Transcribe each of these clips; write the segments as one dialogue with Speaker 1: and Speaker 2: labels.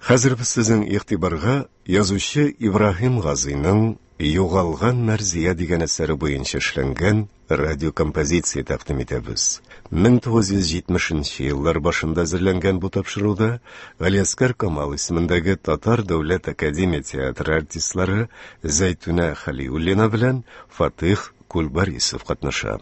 Speaker 1: Хәзер без сезнең игътибарга язучы Ибраһим Газыйның Югалган Мәрзия дигән әсәре буенча эшләнгән радиокомпозиция тәкъдим итәбез. 1970 нче еллар башында әзерләнгән бу тапшыруда Галиәсгар Камал исемендәге Татар дәүләт академия театры артистлары Зәйтүнә Хәлиуллина белән Фатыйх Кульбарисов катнаша.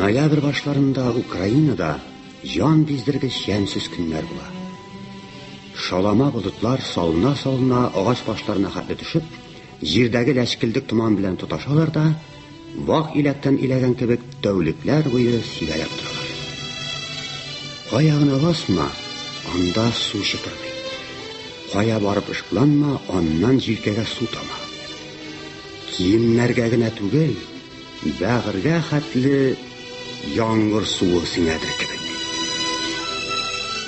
Speaker 2: Ноябрь башларында Украинада җан биздергеч ямьсез көннәр була. Шалама болытлар салына-салына агач башларына хәтле төшеп, җирдәге ләчкелдек томан белән тоташалар да, вак иләктән иләгән кебек тәүлекләр буе сибәләп торалар. Кая гына басма, анда су чытырдый. Кая барып ышыкланма, аннан җилкәгә су тама. Киемнәргә генә түгел, бәгырьгә хәтле яңгыр суы сеңәдер кебек.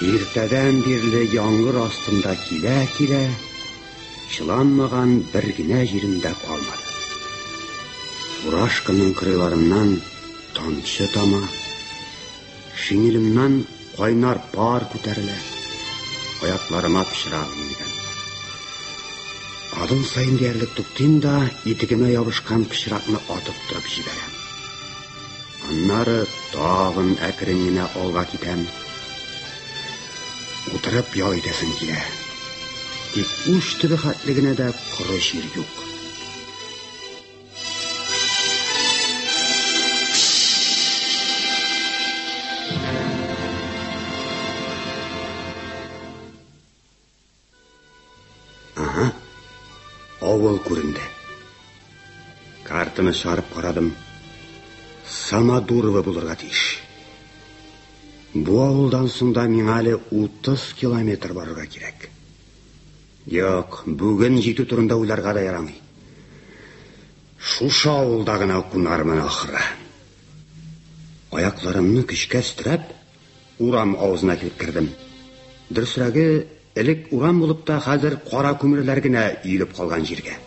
Speaker 2: Иртәдән бирле яңгыр астында килә-килә, Чыланмаган бер генә җирем дә калмады. Фуражкамның кырыйларыннан тамчы тама, шинелемнән кайнар пар күтәрелә, аякларыма пычрак иңгән. Адым саен диярлек туктыйм да, итегемә ябышкан пычракны атып торып җибәрәм. Аннары тагын әкрен генә алга китәм. Утырып ял итәсем килә. Тик уч төбе хәтле генә дә коры җир юк. Ага. Авыл күренде. Картаны чыгарып карадым. Самодурова булырга тиеш. Бу авылдан соң да миңа әле 30 километр барырга кирәк. Юк, бүген җитү турында уйларга да ярамый. Шушы авылда гына кунармын ахры. Аякларымны көчкә өстерәп, Урам авызына килеп кердем. Дөресрәге, элек урам булып та, хәзер кара күмерләр генә өелеп калган җиргә.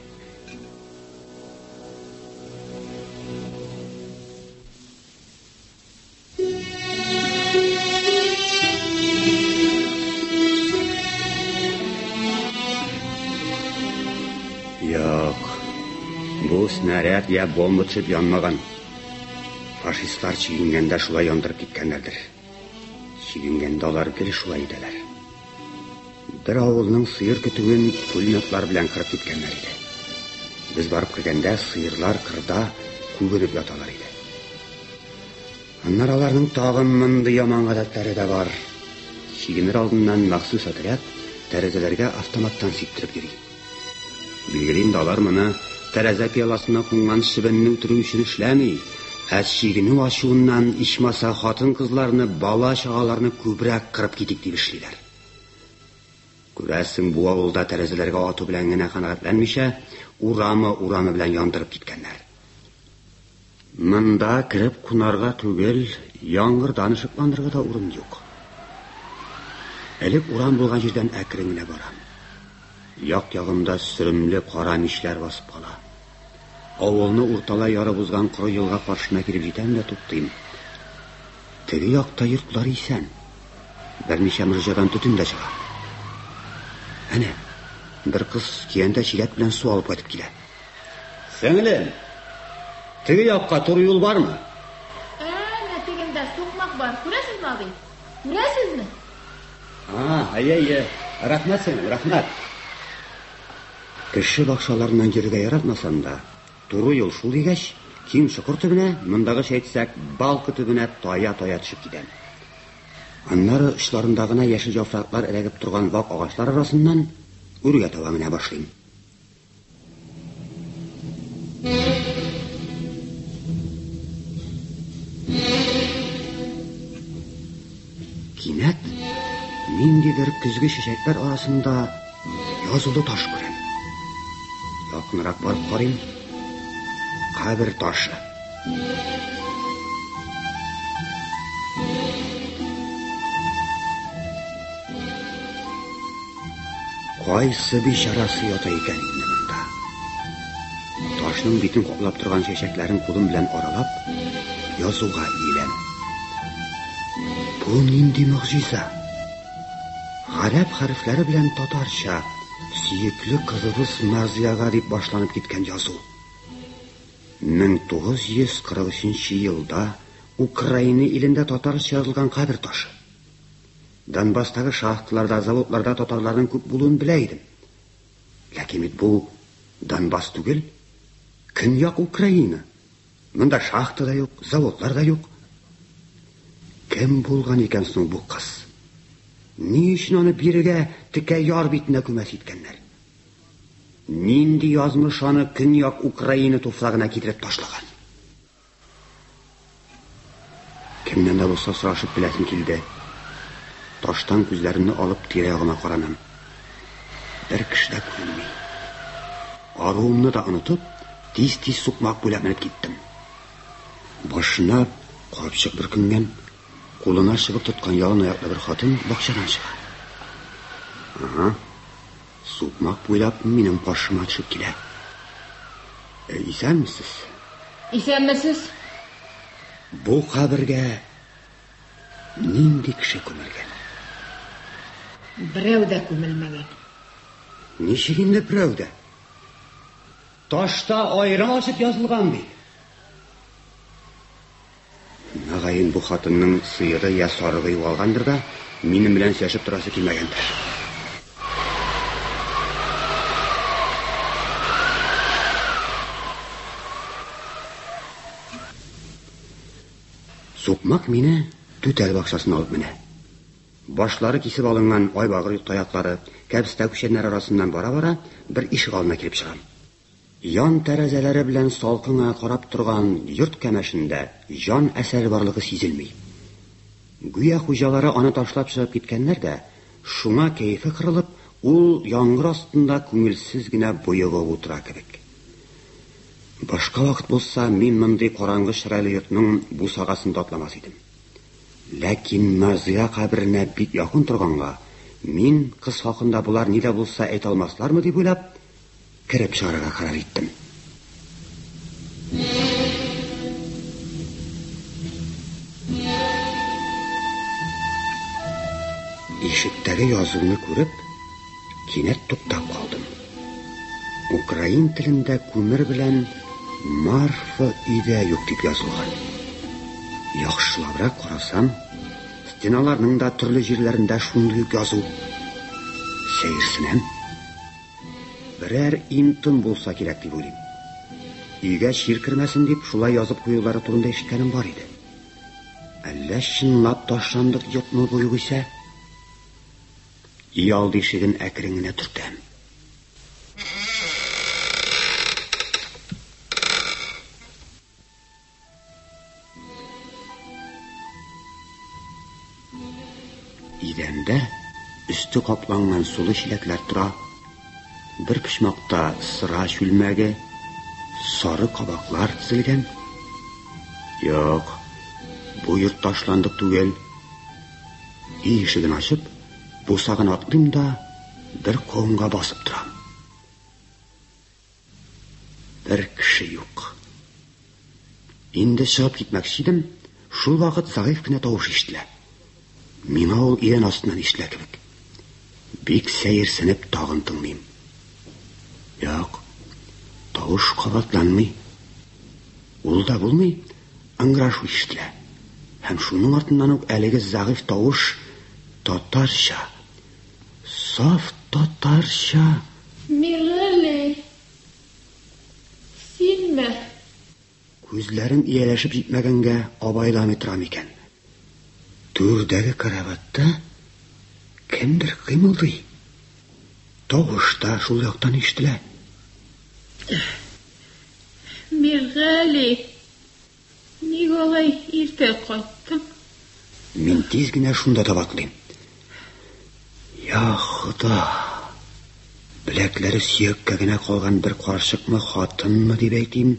Speaker 2: Юк, бу снаряд я бомба төшеп янмаган. Фашистлар чигенгәндә шулай яндырып киткәннәрдер. Чигенгәндә алар гел шулай итәләр. Бер авылның сыер көтүен пулеметлар белән кырып киткәннәр иде. Без барып кергәндә сыерлар кырда күбенеп яталар иде. Аннары аларның тагын мондый яман гадәтләре дә бар. Чигенер алдыннан махсус отряд тәрәзәләргә автоматтан сиптереп йөри. Билгеле инде, алар моны тәрәзә пыяласына кунган чебенне үтерү өчен эшләми, ә чигенү ачуыннан, ичмаса, хатын-кызларны, бала-чагаларны күбрәк кырып китик дип эшлиләр. Күрәсең, бу авылда тәрәзәләргә ату белән генә канәгатьләнмичә, урамы-урамы белән яндырып киткәннәр. Монда кереп кунарга түгел, яңгырдан ышыкланырга да урын юк. Элек урам булган җирдән әкрен генә барам. Як-ягымда сөремле кара мичләр басып кала. Авылны урталай ярып узган коры елга каршына килеп җитәм дә туктыйм. Теге якта йортлар исән. Берничә морҗадан төтен дә чыга. Әнә, бер кыз көянтә чиләк белән су алып кайтып килә. Сеңлем, теге якка туры юл бармы?
Speaker 3: Әнә тегендә сукмак бар, күрәсезме, абый? Күрәсезме?
Speaker 2: А, әйе, әйе. Рәхмәт, сеңлем, рәхмәт. Кеше бакчаларыннан йөрергә яратмасам да, туры юл шул дигәч, киң чокыр төбенә, мондагыча әйтсәк, балка төбенә тая-тая төшеп китәм. Аннары очларында гына яшел яфраклар эләгеп торган вак агачлар арасыннан үргә таба менә башлыйм. Кинәт ниндидер көзге чәчәкләр арасында язулы таш күрәм. Якынрак барып карыйм. Кабер ташы. Кайсы бичарасы ята икән инде монда? Ташның битен каплап торган чәчәкләрен кулым белән аралап, язуга иеләм. Бу нинди могҗиза? Гарәп хәрефләре белән татарча «Сөекле кызыбыз Марзияга» дип башланып киткән язу. 1943 елда Украина илендә татарча язылган кабер ташы. Донбасстагы шахталарда, заводларда татарларның күп булуын белә идем. Ләкин бит бу Донбасс түгел, Көньяк Украина. Монда шахта да юк, заводлар да юк. Кем булган икән соң бу кыз? Ни өчен аны бирегә текә яр битенә күмәс иткәннәр? Нинди язмыш аны Көньяк Украина туфрагына китереп ташлаган? Кемнән дә булса сорашып беләсем килде. Таштан күзләремне алып тирә-ягыма каранам. Бер кеше дә күренми. Аруымны да онытып, тиз-тиз сукмак буйлап менеп киттем. Башына капчык бөркенгән, кулына чыбык тоткан ялан аяклы бер хатын бакчадан чыга. Ага. Сукмак буйлап минем каршыма төшеп килә. Э, исәнмесез?
Speaker 3: Исәнмесез?
Speaker 2: Бу кабергә нинди кеше күмелгән?
Speaker 3: Берәү дә күмелмәгән.
Speaker 2: Ничек инде берәү дә? Ташта аерым ачып язылган бит. Мөгаен бу хатынның сыеры я сарыгы югалгандыр да, минем белән сөйләшеп торасы килмәгәндер. Сукмак мине түтәл бакчасына алып менә. Башлары кисеп алынган айбагыр таяклары, кәбестә күчәннәре арасыннан бара-бара бер ишек алдына килеп чыгам. Ян тәрәзәләре белән салкын гына карап торган йорт кәмәшендә җан әсәре барлыгы сизелми. Гүя хуҗалары аны ташлап чыгып киткәннәр дә, шуңа кәефе кырылып, ул яңгыр астында күңелсез генә боегып утыра кебек. Башка вакыт булса, мин мондый караңгы чырайлы йортның бусагасын да атламас идем. Ләкин Назия каберенә бик якын торганга, мин кыз хакында болар ни дә булса әйтә алмаслармы дип уйлап, кереп чыгарга карар иттем. Ишектәге язуны күреп, кинәт туктап калдым. Украин телендә күмер белән Марфа өйдә юк дип язылган. Яхшылабрак карасам, стеналарның да төрле җирләрендә шундый ук язу. Сәерсенәм. Берәр им-том булса кирәк дип уйлыйм. Өйгә чир кермәсен дип шулай язып куюлары турында ишеткәнем бар иде. Әллә чынлап ташландык йортмы бу югыйсә? Өйалды ишеген әкрен генә төртәм. Идәндә өсте капланган сулы чиләкләр тора. Бер почмакта сыра чүлмәге, сары кабаклар тезелгән. Юк, бу йорт ташландык түгел. Өй ишеген ачып, бусаганы атлыйм да бер колынга басып торам. Бер кеше юк. Инде чыгып китмәкче идем, шул вакыт зәгыйфь кенә тавыш ишетелә. Миңа ул идән астыннан ишетелә кебек. Бик сәерсенеп тагын тыңлыйм. Юк, тавыш кабатланмый. Ул да булмый, ыңгырашу ишетелә. Һәм шуның артыннан ук әлеге зәгыйфь тавыш татарча, саф татарча.
Speaker 3: Миргали, синме?
Speaker 2: Күзләрем ияләшеп җитмәгәнгә абайламый торам икән. Түрдәге караватта кемдер кыймылдый. Тавыш та шул яктан ишетелә.
Speaker 3: Миргали, ник алай иртә кайттың?
Speaker 2: Мин тиз генә шунда таба атлыйм. Я Хода! Беләкләре сөяккә генә калган бер карчыкмы, хатынмы дип әйтим,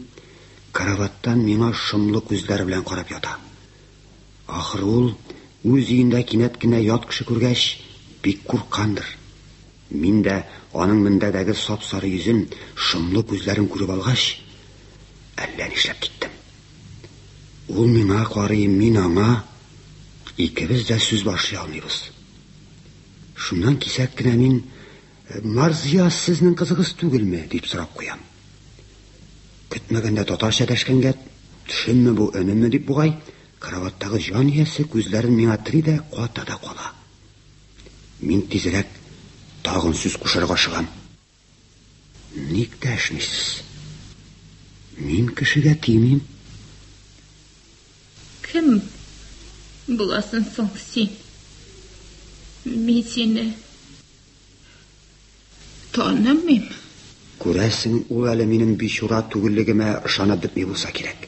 Speaker 2: караваттан миңа шомлы күзләре белән карап ята. Ахыр ул үз өендә кинәт кенә ят кеше күргәч, бик курккандыр. Мин дә аның мендәрдәге сап-сары йөзен, шомлы күзләрен күреп алгач, әллә нишләп киттем. Ул миңа карый, мин аңа. Икебез дә сүз башлый алмыйбыз. Шуннан кисәк кенә мин, Марзия сезнең кызыгыз түгелме, дип сорап куям. Көтмәгәндә татарча дәшкәнгә, төшемме бу, өнемме дип бугай, караваттагы җан иясе күзләрен миңа тери дә ката да кала. Мин тизрәк тагын сүз кушарга ашыгам. Ник дәшмисез? Мин кешегә тимим.
Speaker 3: Кем буласың соң син? Мин сине танымыйм.
Speaker 2: Күрәсең, ул әле минем бичура түгеллегемә ышанып бетми булса кирәк.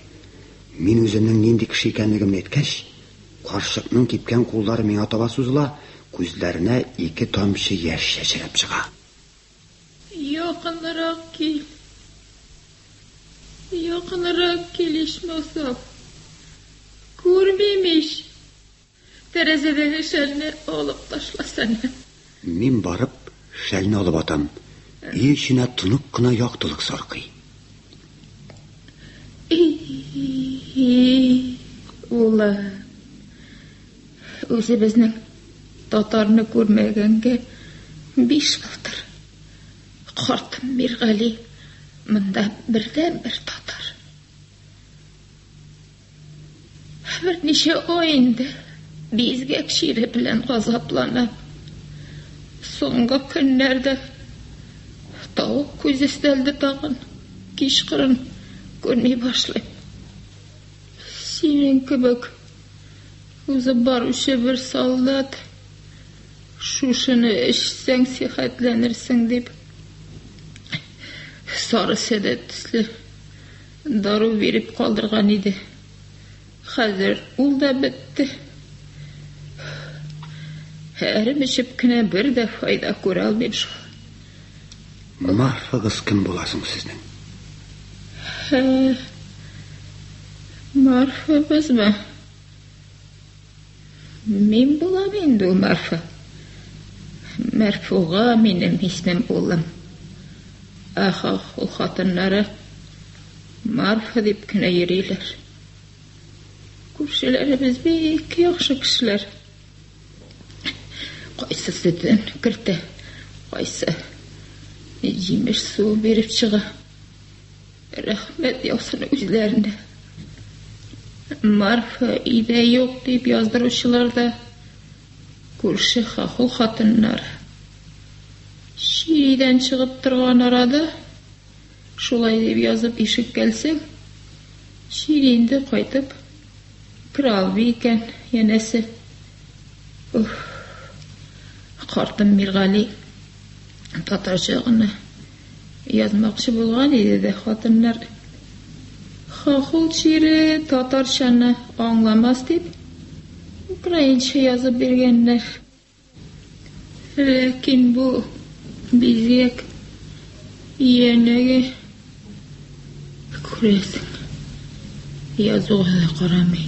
Speaker 2: Мин үземнең нинди кеше икәнлегемне әйткәч, карчыкның кипкән куллары миңа таба сузыла, күзләренә ике тамчы яшь чәчрәп чыга.
Speaker 3: Якынрак кил. Якынрак кил, ичмасам. Күрмим ич. Тәрәзәдәге шәлне алып ташласana.
Speaker 2: Мин барып, шәлне алып атам. Өй эченә тонык кына яктылык саркый.
Speaker 3: И, улым. Үзебезнең татарны күрмәгәнгә биш былтыр. Картым Миргали монда бердәнбер татар. Берничә ай инде бизгәк чире белән газапланам. Соңгы көннәрдә тавык күзе өстәлде тагын. Кичкырын күрми башлыйм. Синең кебек узып баручы бер солдат шушыны эчсәң сихәтләнерсең дип сары сәдәп төсле дару биреп калдырган иде. Хәзер ул да бетте. Әрем эчеп кенә бер дә файда күрә алмыйм шул.
Speaker 2: Марфагыз кем була соң сезнең?
Speaker 3: Марфабызмы? Мин булам инде ул Марфа. Мәрфуга минем исмем, улым. Ах, ах, ул хатыннары Марфа дип кенә йөриләр. Күршеләребез бик яхшы кешеләр. Кайсы сөтен кертә, кайсы җимеш суы биреп чыга. Рәхмәт яусын үзләренә. Марфа өйдә юк дип яздыручылар да күрше хахул хатыннары. Чир өйдән чыгып торган арада шулай дип язып ишеккә элсәң, чир инде кайтып керә алмый икән, янәсе. Уф, картым Миргали татарча гына язмакчы булган иде дә, хатыннар хахул чире татарчаны аңламас дип, украинча язып биргәннәр. Ләкин бу бизгәк янәге күрәсең, язуга да карамый.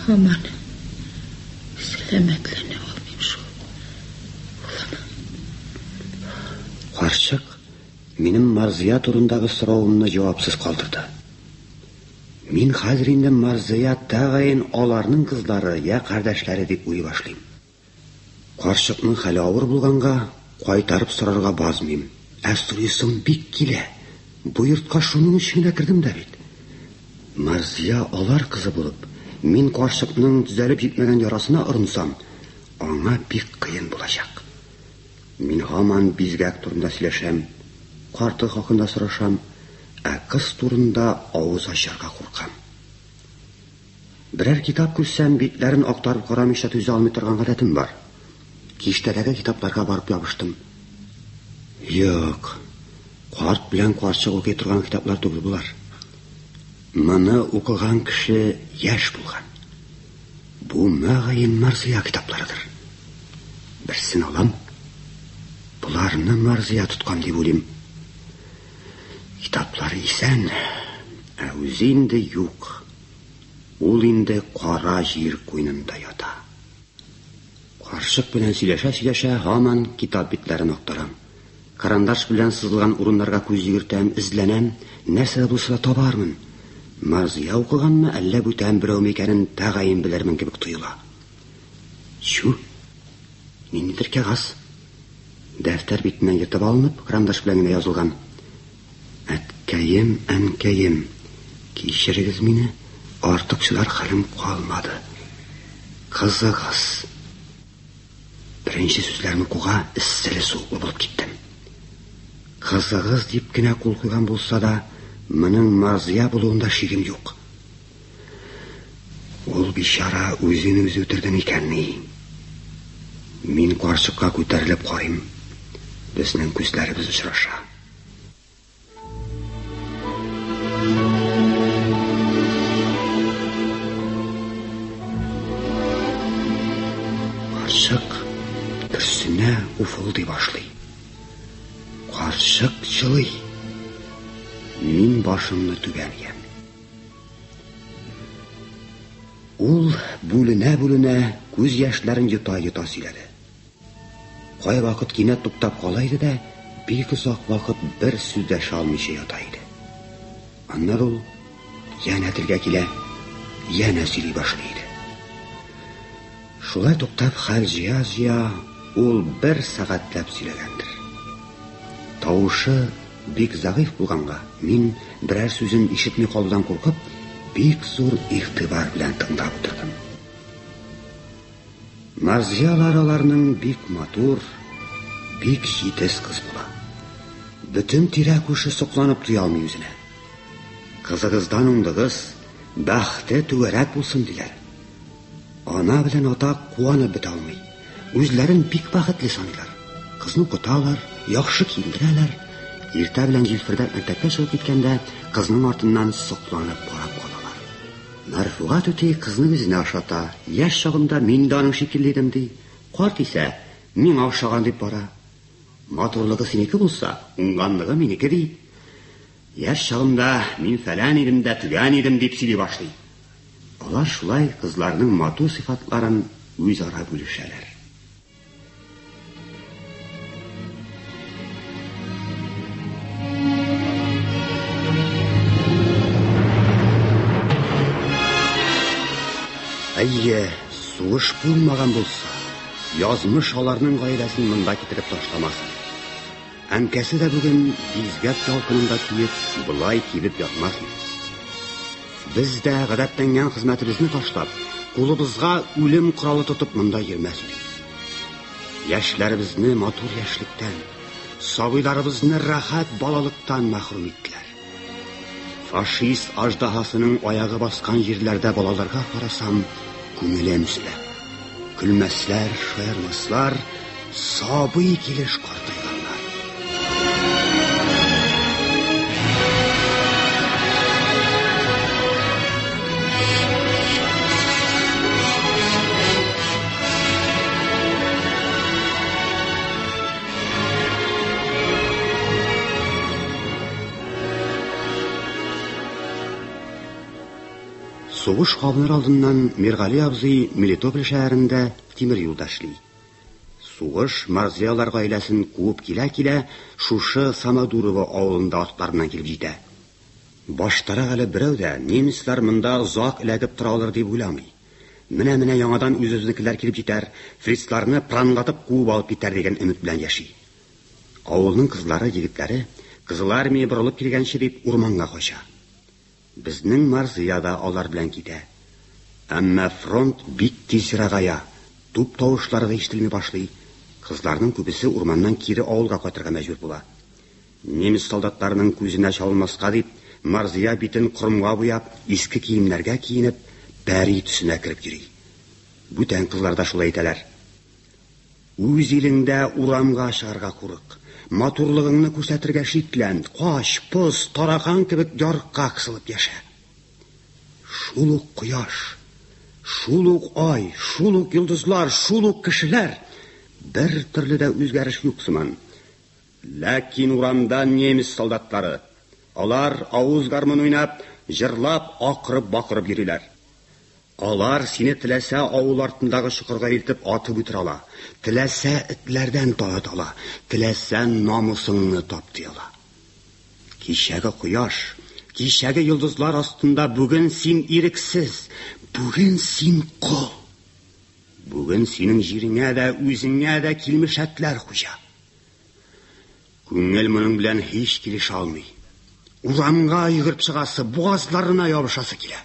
Speaker 3: Һаман сәламәтләнә алмыйм шул, улым.
Speaker 2: Карчык минем Марзия турындагы соравымны җавапсыз калдырды. Мин хәзер инде Марзия тәгаен аларның кызлары я кардәшләре дип уйлый башлыйм. Карчыкның хәле авыр булганга, кайтарып сорарга базмыйм. Ә сорыйсым бик килә. Бу йортка шуның өчен генә кердем дә бит. Марзия алар кызы булып, мин карчыкның төзәлеп җитмәгән ярасына орынсам, аңа бик кыен булачак. Мин һаман бизгәк турында сөйләшәм, карты хакында сорашам, ә кыз турында авыз ачарга куркам. Берәр китап күрсәм, битләрен актарып карамыйча түзә алмый торган гадәтем бар. Киштәдәге китапларга барып ябыштым. Юк, карт белән карчык укый торган китаплар түгел болар. Моны укыган кеше яшь булган. Бу мөгаен Марзия китапларыдыр. Берсен алам. Боларны Марзия тоткан дип уйлыйм. Китаплары исән, ә үзе инде юк. Ул инде кара җир куенында ята. Карчык белән сөйләшә-сөйләшә һаман китап битләрен актарам. Карандаш белән сызылган урыннарга күз йөгертәм, эзләнәм, нәрсә дә булса да табармын. Марзия укыганмы, әллә бүтән берәүме икәнен тәгаен белермен кебек тоела. Чү! Ниндидер кәгазь. Дәфтәр битеннән ертып алынып, карандаш белән генә язылган. Әткәем, әнкәем, кичерегез мине, артык чыдар хәлем калмады. Кызыгыз. Беренче сүзләрен укуга эсселе-суыклы булып киттем. Кызыгыз дип кенә кул куйган булса да, моның Марзия булуында шигем юк. Ул бичара үзен үзе үтерде микәнни? Мин карчыкка күтәрелеп карыйм. Безнең күзләребез очраша. Карчык көрсенә, уфылдый башлый. Карчык җылый. Мин башымны түбән иям. Ул бүленә-бүленә, күз яшьләрен йота-йота сөйләде. Кайвакыт кинәт туктап кала иде дә, бик озак вакыт бер сүз дәшә алмыйча ята иде. Аннары ул янә телгә килә, янә сөйли башлый иде. Шулай туктап хәл җыя-җыя, ул бер сәгатьләп сөйләгәндер. Тавышы бик зәгыйфь булганга, мин берәр сүзен ишетми калудан куркып, бик зур игътибар белән тыңлап утырдым. Марзиялар аларның бик матур, бик җитез кыз була. Бөтен тирә-күрше сокланып туя алмый үзенә. Кызыгыздан уңдыгыз, бәхте түгәрәк булсын, диләр. Ана белән ата куанып бетә алмый. Үзләрен бик бәхетле саныйлар. Кызны укыталар, яхшы киендерәләр. Иртә белән җилфердәп мәктәпкә чыгып киткәндә, кызның артыннан сокланып карап калалар. Мәрфуга түти кызны үзенә ошата. Яшь чагымда мин дә аның шикелле идем, ди. Карт исә, миңа охшаган дип бара. Матурлыгы синеке булса, уңганлыгы минеке, ди. Яшь чагымда мин фәлән идем дә төгән идем, дип сөйли башлый. Алар шулай кызларның матур сыйфатларын үзара бүлешәләр. Әйе, сугыш булмаган булса, язмыш аларның гаиләсен монда китереп ташламас иде. Әнкәсе дә бүген бизгәк ялкынында көеп, болай кибеп ятмас иде. Без дә гадәтләнгән хезмәтебезне ташлап, кулыбызга үлем коралы тотып монда йөрмәс идек. Яшьләребезне матур яшьлектән, сабыйларыбызны рәхәт балалыктан мәхрүм иттеләр. Фашист аждаһасының аягы баскан җирләрдә балаларга карасам, күңелем өзелә. Көлмәсләр, шаярмаслар, сабый килеш картайганнар. Сугыш кабыныр алдыннан Миргали абзый Мелитополь шәһәрендә тимер юлда эшли. Сугыш Марзиялар гаиләсен куып килә-килә шушы Самодурово авылында артларыннан килеп җитә. Баштарак әле берәү дә немецлар монда озак эләгеп тора алыр дип уйламый. Менә-менә яңадан үзебезнекеләр килеп җитәр, фрицларны пыранлатып куып алып китәр дигән өмет белән яши. Авылның кызлары, егетләре Кызыл Армия борылып килгәнче дип урманга кача. Безнең Марзия да алар белән китә. Әмма фронт бик тиз ерагая, туп тавышлары да ишетелми башлый. Кызларның күбесе урманнан кире авылга кайтырга мәҗбүр була. Немец солдатларының күзенә чалынмаска дип, Марзия битен кормга буяп, иске киемнәргә киенеп, пәри төсенә кереп йөри. Бүтән кызлар да шулай итәләр. Үз илеңдә урамга чыгарга курык, матурлыгыңны күрсәтергә шиклән, кач, пос, таракан кебек ярыкка кысылып яшә. Шул ук кояш, Шул ук ай, шул ук йолдызлар, шул ук кешеләр. Бер төрле дә үзгәреш юк сыман. Ләкин урамда немец солдатлары. Алар авыз гармун уйнап, җырлап, акырып-бакырып йөриләр. Алар сине теләсә авыл артындагы чокырга илтеп атып үтерә ала, теләсә этләрдән талата ала, теләсә намусыңны таптый ала. Кичәге кояш, кичәге йолдызлар астында бүген син ирексез, бүген син кол. Бүген синең җиреңә дә, үзеңә дә килмешәкләр хуҗа. Күңел моның белән һич килешә алмый. Урамга йөгереп чыгасы, бугазларына ябышасы килә.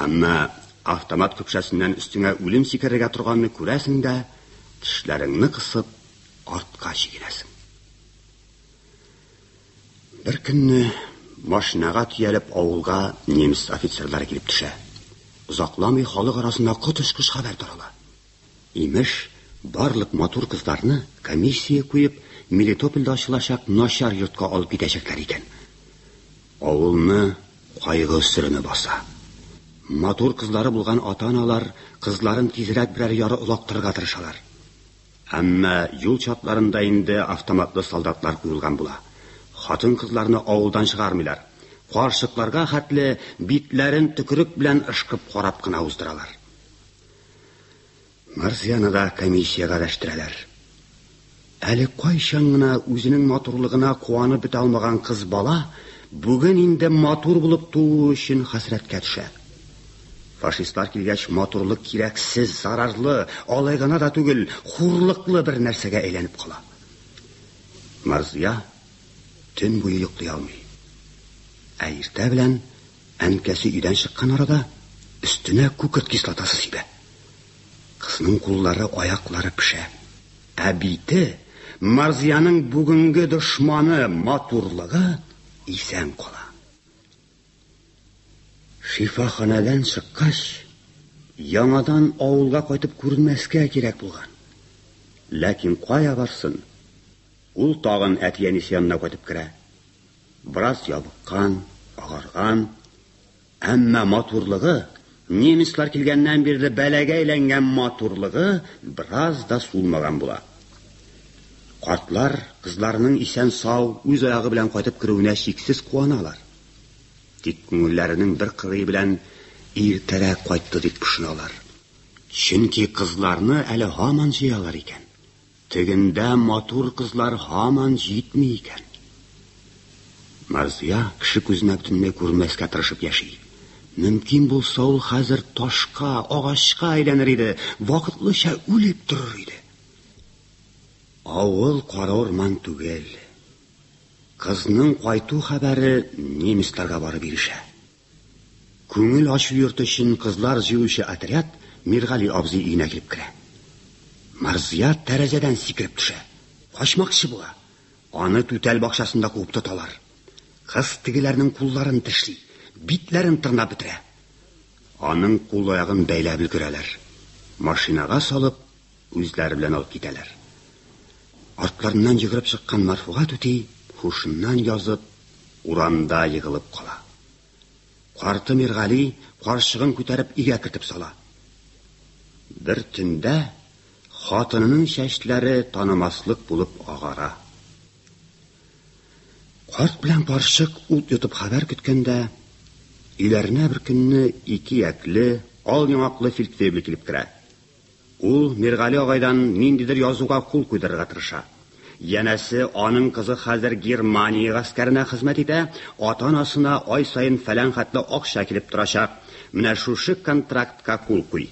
Speaker 2: Әмма автомат көпшәсеннән өстеңә үлем сикерергә торганны күрәсең дә, тешләреңне кысып, артка чигенәсең. Бер көнне машинага төялеп авылга немец офицерлары килеп төшә. Озакламый халык арасында коточкыч хәбәр тарала. Имеш, барлык матур кызларны комиссия куеп, Мелитопольдә ачылачак начар йортка алып китәчәкләр икән. Авылны кайгы сөреме баса. Матур кызлары булган ата-аналар кызларын тизрәк берәр яры олактырырга тырышалар. Әмма юл чатларында инде автоматлы солдатлар куелган була. Хатын-кызларны авылдан чыгармыйлар. Карчыкларга хәтле битләрен төкерек белән ышкып карап кына уздыралар. Марзияны да комиссиягә дәштерәләр. Әле кайчан гына үзенең матурлыгына куанып бетә алмаган кыз бала бүген инде матур булып тууы өчен хәсрәткә төшә. Фашистлар килгәч, матурлык кирәксез, зарарлы, алай гына да түгел, хурлыклы бер нәрсәгә әйләнеп кала. Марзия төн буе йоклый алмый. Ә иртә белән әнкәсе өйдән чыккан арада өстенә күкерт кислотасы сибә. Кызның куллары, аяклары пешә. Ә бите Марзияның бүгенге дошманы матурлыгы исән кала. Шифаханәдән чыккач, яңадан авылга кайтып күренмәскә кирәк булган. Ләкин кая барсын? Ул тагын әти-әнисе янына кайтып керә. Бераз ябыккан, агарган, әмма матурлыгы, немецлар килгәннән бирле бәлагә әйләнгән матурлыгы бераз да сулмаган була. Картлар кызларының исән-сау үз аягы белән кайтып керүенә чиксез куаналар. Тик күңелләренең бер кырые белән иртәрәк кайтты дип пошыналар. Чөнки кызларны әле һаман җыялар икән. Тегендә матур кызлар һаман җитми икән. Марзия кеше күзенә бөтенләй күренмәскә тырышып яши. Мөмкин булса, ул хәзер ташка, агачка әйләнер иде, вакытлыча үлеп торыр иде. Авыл кара урман түгел. Кызның кайту хәбәре немецларга барып ирешә. Күңел ачу йорты өчен кызлар җыючы отряд Миргали абзый өенә килеп керә. Марзия тәрәзәдән сикереп төшә. Качмакчы була. Аны түтәл бакчасында куып тоталар. Кыз тегеләрнең кулларын тешли, битләрен тырнап бетерә. Аның кул-аягын бәйләп өлгерәләр. Машинага салып, үзләре белән алып китәләр. Артларыннан йөгереп чыккан Марфуга түти һушыннан язып, урамда егылып кала. Карты Миргали карчыгын күтәреп өйгә кертеп сала. Бер төндә хатынының чәчләре танымаслык булып агара. Карт белән карчык ут йотып хәбәр көткәндә, өйләренә бер көнне ике яклы, ал яңаклы фельдфебель килеп керә. Ул Миргали агайдан ниндидер язуга кул куйдырырга тырыша. Янәсе, аның кызы хәзер Германия гаскәренә хезмәт итә, ата-анасына ай саен фәлән хәтле акча килеп торачак. Менә шушы контрактка кул куй.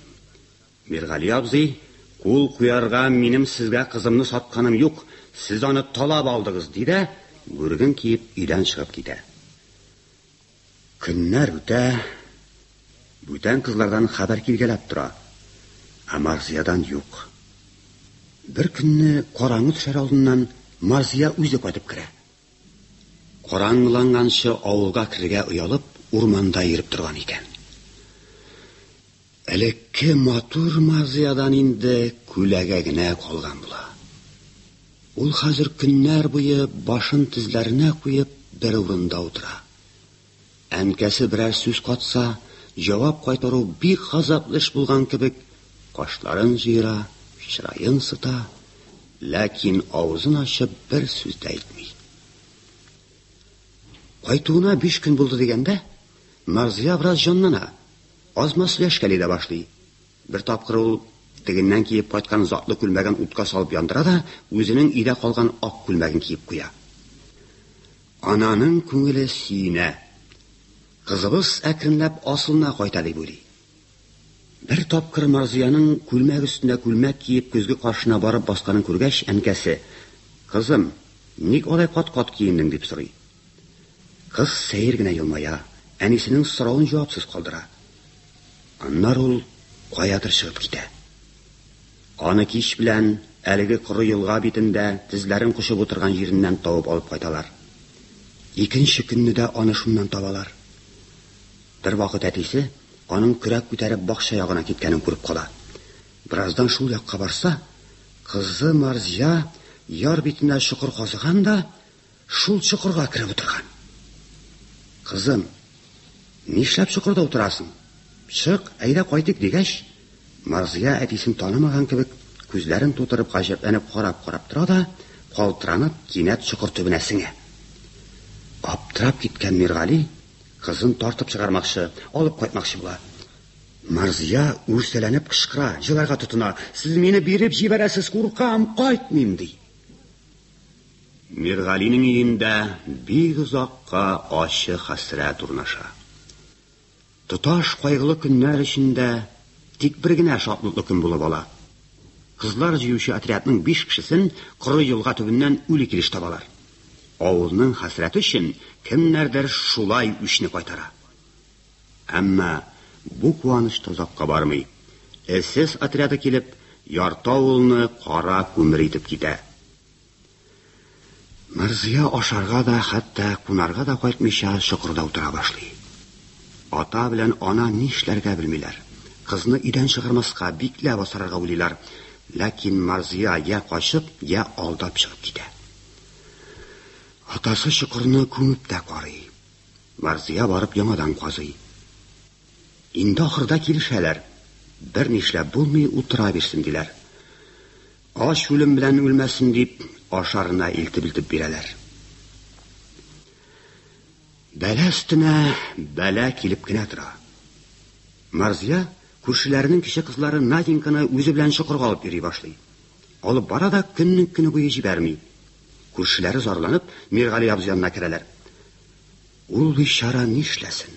Speaker 2: Миргали абзый, кул куярга минем сезгә кызымны сатканым юк, сез аны талап алдыгыз, ди дә, бүреген киеп өйдән чыгып китә. Көннәр үтә, бүтән кызлардан хәбәр килгәләп тора, ә Марзиядан юк. Бер көнне караңгы төшәр алдыннан Марзия үзе кайтып керә. Караңгыланганчы авылга керергә оялып, урманда йөреп торган икән. Элекке матур Марзиядан инде күләгә генә калган була. Ул хәзер көннәр буе башын тезләренә куеп бер урында утыра. Әнкәсе берәр сүз катса, җавап кайтару бик газаплы эш булган кебек, кашларын җыера, чыраен сыта, ләкин авызын ачып бер сүз дә әйтми. Кайтуына 5 көн булды дигәндә, Марзия бераз җанлана, аз-маз сөйләшкәли дә башлый. Бер тапкыр ул тегеннән киеп кайткан затлы күлмәген утка салып яндыра да, үзенең өйдә калган ак күлмәген киеп куя. Ананың күңеле сөенә. Кызыбыз әкренләп асылына кайта дип уйлый. Бер тапкыр Марзияның күлмәк өстенә күлмәк киеп көзге каршына барып басканын күргәч, әнкәсе: "Кызым, ник алай кат-кат киендең?" дип сорый. Кыз сәер генә елмая, әнисенең соравын җавапсыз калдыра. Аннары ул каядыр чыгып китә. Аны кич белән әлеге коры елга битендә тезләрен кочып утырган җиреннән табып алып кайталар. Икенче көнне дә аны шуннан табалар. Бер вакыт әтисе аның көрәк күтәреп бакча ягына киткәнен күреп кала. Бераздан шул якка барса, кызы Марзия яр битенә чокыр казыган да, шул чокырга кереп утырган. Кызым, нишләп чокырда утырасың? Чык, әйдә кайтыйк дигәч, Марзия әтисен танымаган кебек, күзләрен тутырып гаҗәпләнеп карап-карап тора да, калтыранып кинәт чокыр төбенә сеңә. Аптырап киткән Миргали кызын тартып чыгармакчы, алып кайтмакчы була. Марзия үрсәләнеп кычкыра, җыларга тотына. Сез мине биреп җибәрәсез, куркам, кайтмыйм, ди. Миргалинең өендә бик озакка ачы хәсрәт урнаша. Тоташ кайгылы көннәр эчендә тик бер генә шатлыклы көн булып ала. Кызлар җыючы отрядның 5 кешесен коры елга төбеннән үле килеш табалар. Авылның хәсрәте өчен кемнәрдер шулай үчне кайтара. Әмма бу куаныч та озакка бармый. СС отряды килеп, ярты авылны кара күмер итеп китә. Марзия ашарга да, хәтта кунарга да кайтмыйча чокырда утыра башлый. Ата белән ана нишләргә белмиләр. Кызны өйдән чыгармаска, бикләп асрарга уйлыйлар. Ләкин Марзия я качып, я алдап чыгып китә. Атасы чокырны күмеп тә карый. Марзия барып яңадан казый. Инде ахырда килешәләр. Бер нишләп булмый, утыра бирсен диләр. Ач үлем белән үлмәсен дип, ашарына илтеп-илтеп бирәләр. Бәлә өстенә бәлә килеп кенә тора. Марзия күршеләренең кече кызлары Наденьканы үзе белән чокырга алып йөри башлый. Алып бара да көннең көне буе җибәрми. Күршеләре зарланып Миргали абзый янына керәләр. Ул бичара нишләсен?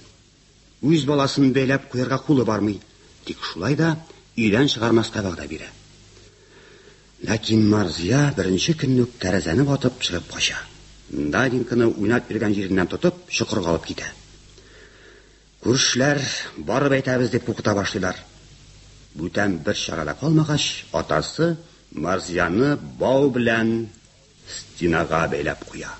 Speaker 2: Үз баласын бәйләп куярга кулы бармый. Тик шулай да өйдән чыгармаска вәгъдә бирә. Ләкин Марзия беренче көнне үк тәрәзәне ватып чыгып кача. Наденьканы уйнап йөргән җиреннән тотып, чокырга алып китә. Күршеләр барып әйтәбез дип куркыта башлыйлар. Бүтән бер чара да калмагач, атасы Марзияны бау белән стенага бәйләп куя.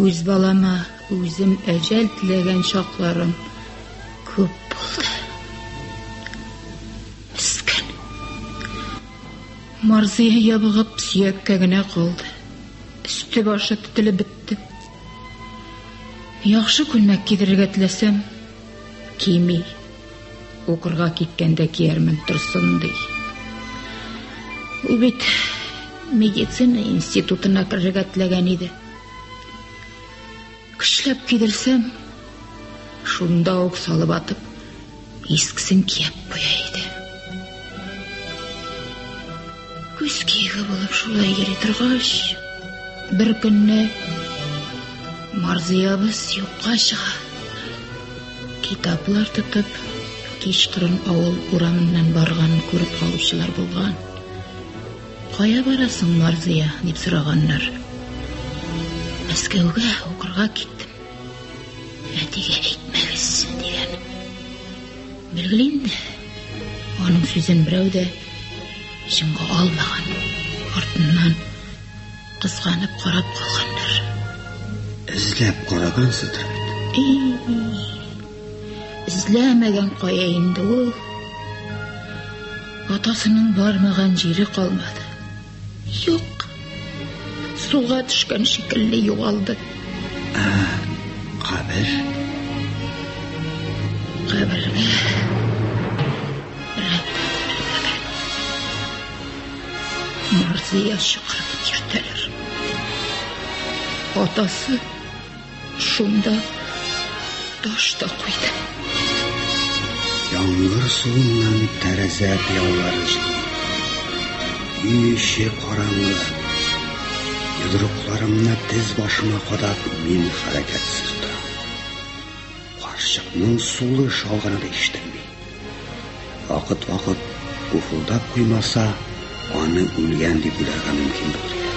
Speaker 3: Үз балама үзем әҗәл теләгән чакларым күп булды. Мескен. Марзия ябыгып сөяккә генә калды. Өсте башы тетелеп бетте. Яхшы күлмәк кидерергә теләсәм, кими. Укырга киткәндә киярмен торсын ди. Ул бит медицина институтына керергә теләгән иде. Көчләп кидерсәм, шунда ук салып атып, искесен кияп куя иде. Күз киеге булып шулай йөри торгач, бер көнне Марзиябыз юкка чыга. Китаплар тотып, кичкырын авыл урамыннан барганын күреп калучылар булган. Кая барасың, Марзия? дип сораганнар. Мәскәүгә укырга киттем. Әтигә әйтмәгез, дигән. Билгеле инде, аның сүзен берәү дә чынга алмаган. Артыннан кызганып карап калганнар.
Speaker 2: Эзләп карагансыздыр бит.
Speaker 3: И, эзләмәгән кая инде ул? Атасының бармаган җире калмады. Юк. Суга төшкән шикелле югалды.
Speaker 2: Ә, кабер?
Speaker 3: Кабергә рәт күрелмәгән. Марзия чокыры дип йөртәләр. Атасы шунда таш та куйды.
Speaker 2: Яңгыр суыннан тәрәзә пыялалары җылый. Өй эче караңгы. Йодрыкларымны тез башыма кадап, мин хәрәкәтсез торам. Карчыкның сулыш алганы да ишетелми. Вакыт-вакыт уфылдап куймаса, аны үлгән дип уйларга мөмкин булыр иде.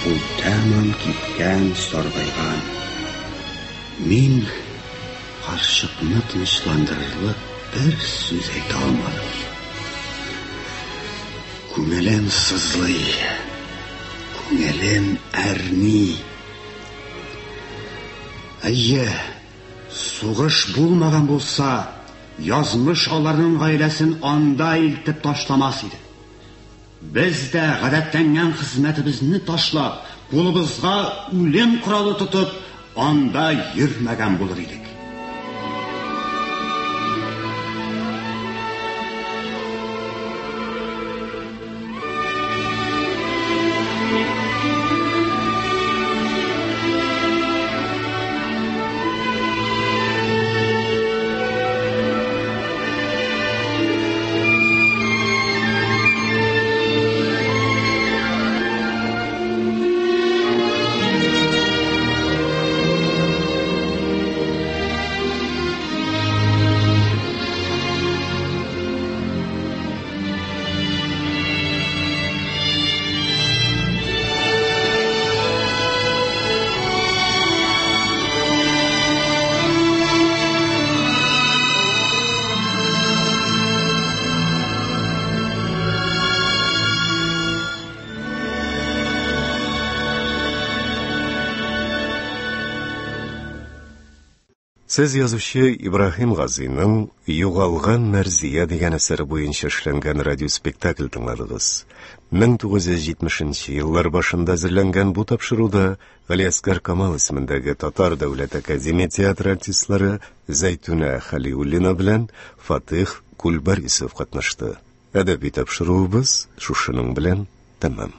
Speaker 2: Ул тәмам кипкән, саргайган. Мин карчыкны тынычландырырлык бер сүз әйтә алмадым. Күңелем сызлый, күңелем әрни. Әйе, сугыш булмаган булса, язмыш аларның гаиләсен анда илтеп ташламас иде. Без дә гадәтләнгән хезмәтебезне ташлап, кулыбызга үлем коралы тотып, анда йөрмәгән булыр идек.
Speaker 1: Сез язучы Ибраһим Газыйның Югалган Мәрзия дигән әсәре буенча эшләнгән радиоспектакль тыңладыгыз. 1970 еллар башында әзерләнгән бу тапшыруда Галиәсгар Камал исемендәге Татар дәүләт академия театры артистлары Зәйтүнә Хәлиуллина белән Фатых Кульбарисов катнашты. Әдәби тапшыруыбыз шушының белән тәмам.